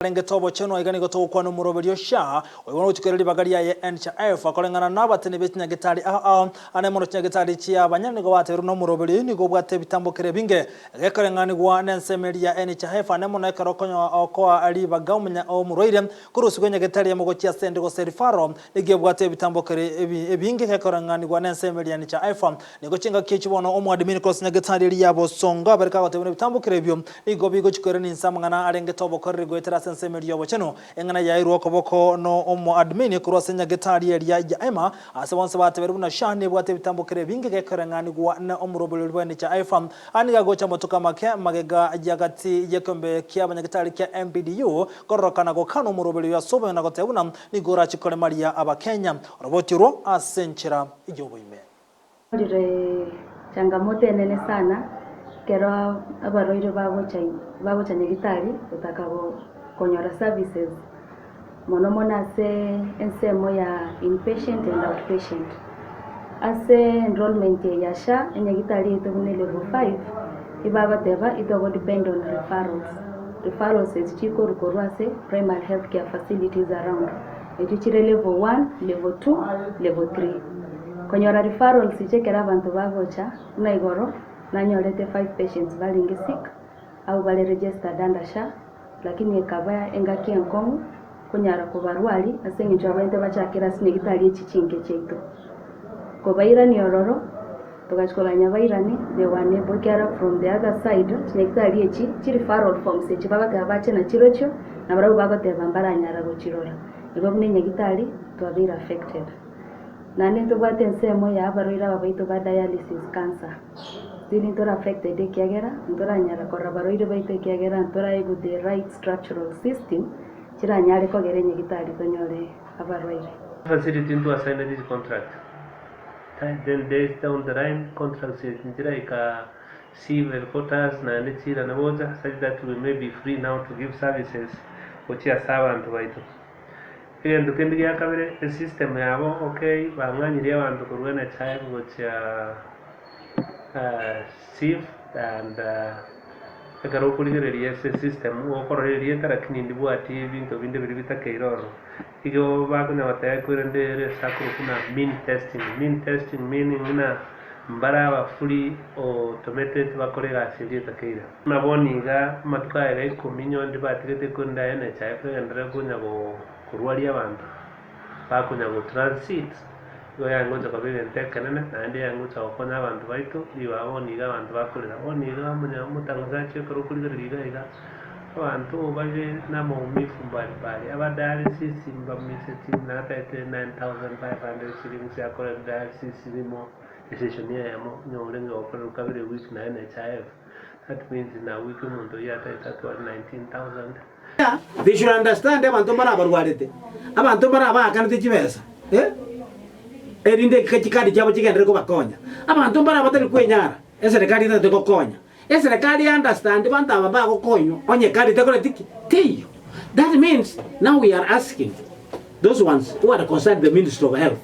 Arengete obochenu aiga nigo togokwana omoroberio SHA, oyo bono gochia koira ribaga riaye NHIF, koreng'ana nabatene be chinyagetari ao ao ane mono chinyagetari chia abanyene nigo bateberwe na omoroberio nigo obwate ebitambokero ebinge gekoreng'anigwa nensemo eria ya NHIF ane mono ekero okonyoa okoa ribaga omonya omorwaire korusigwa enyagetari emo gochia ase ende gose referral nigo ebwate ebitambokero ebinge gekoreng'anigwa nensemo eria ya NHIF Nigo chingaki echi bono omoadmini korwa ase nyagetari eria ya bosongo abereke agotebia buna ebitambokero ebio nigo bigochia koirania inse amang'ana arengete obokoreri goetera ase ensemo eria y'obochenu. Eng'ana yairwe okoboko no omoadmini korwa ase nyagetari eria ya Emma ase bonsi bateberwe buna SHA nebwate ebitambokero ebinge gekoreng'anigwa na omoroberio bwa NHIF. Aya nigo agocha amatuko amake magega y'agati y'ekeombe ki'abanyagetari kia MPDU kororokana gokana omoroberio oyo ase oboyo na goteba buna nigo orachie koremaria abakenya oroboti orwo ase enchera y'oboime. Rire changamoto enene sana ekero abarwaire bagocha bagocha nyagitari gotaka konyora services mono mono ase ensemo ya inpatient and outpatient. Ase enrollment eye ya SHA enyagitari yaito buna level 5 ebagoteba itogo depend on referrals, referrals echi chikorwa korwa ase primary health care facilities around echio chire level 1, level 2, level 3. Konyora referrals inche ekero abanto bagocha, buna igoro nanyorete five patients barenge sick, abwo bare registered under SHA, lakini ekaba engaki enkong'u konyara kobarwari ase eng'encho abanyete bachakere ase nyagitari echi chinke chiaito. Kobairania ororo, togachia koganya bairane, they were unable ekiagera from the other side, chinyagitari echi, chi referral forms echi bagoteba bache nachirochio, nabarabwo bagoteba mbaranyara gochirora. Igo buna enyagitari, twabeire affected. Naende ntobwate ensemo ya abarwaire aba baito ba dialysis cancer. Still ntore affected ekiagera ntoranyara korora abarwaire baito ekiagera ntoraegwe the right structural system chiranyare kogera enyagitari tonyore abarwaire. Facility ntwa sign this contract then days down the line contracts echi nchiraika civil headquarters naende chirane gocha such that we may be free now to give services gochia ase abanto baito. Egento kende gia kabere, esystem yabo okay, bang'anyirie abanto korwa NHIF gochia SHIF and ekero okorigereria ase esystem gokorora erieta lakini ndibwati ebinto binde biria bitakeire ororo. Igo bakonya goteba korende ere ase akorokwa buna mean testing, mean testing meaning ng'a mbare aba fully automated bakore egasi eria etakeire. Buna bono iga, amatuko aya iga ikomi inye onde batigete korende aye NHIF egenderere konya korwaria abanto, bakonya go transit, igo yarenge gocha koba egento ekenene, naende yarenge gocha gokonya abanto baito, ribaga bono iga abanto bakorera. Bono iga omonya omotangazaji ekero okorigereria iga iga, abanto bare na amaumivu mbalimbali, aba dialysis mbamiseti natagete 9500 shillings akore dialysis rimo, esession eyemo, onye orenge gokorerwa kabere ewiki na NHIF. That means na wiki omonto oyio atagete atware 19,000. They should understand abanto mbare abarwarete, abanto mbare abaakanete chibesa eh, erinde chikadi chiabo chigenderere kobakonya. Abanto mbare abatari kwenyara, eserekari etagete gokonya. Eserekari e understand banto aba mbagokonywa onye ekadi tekoreti ki? Teiyo. That means now we are asking those ones who are concerned the ministry of health.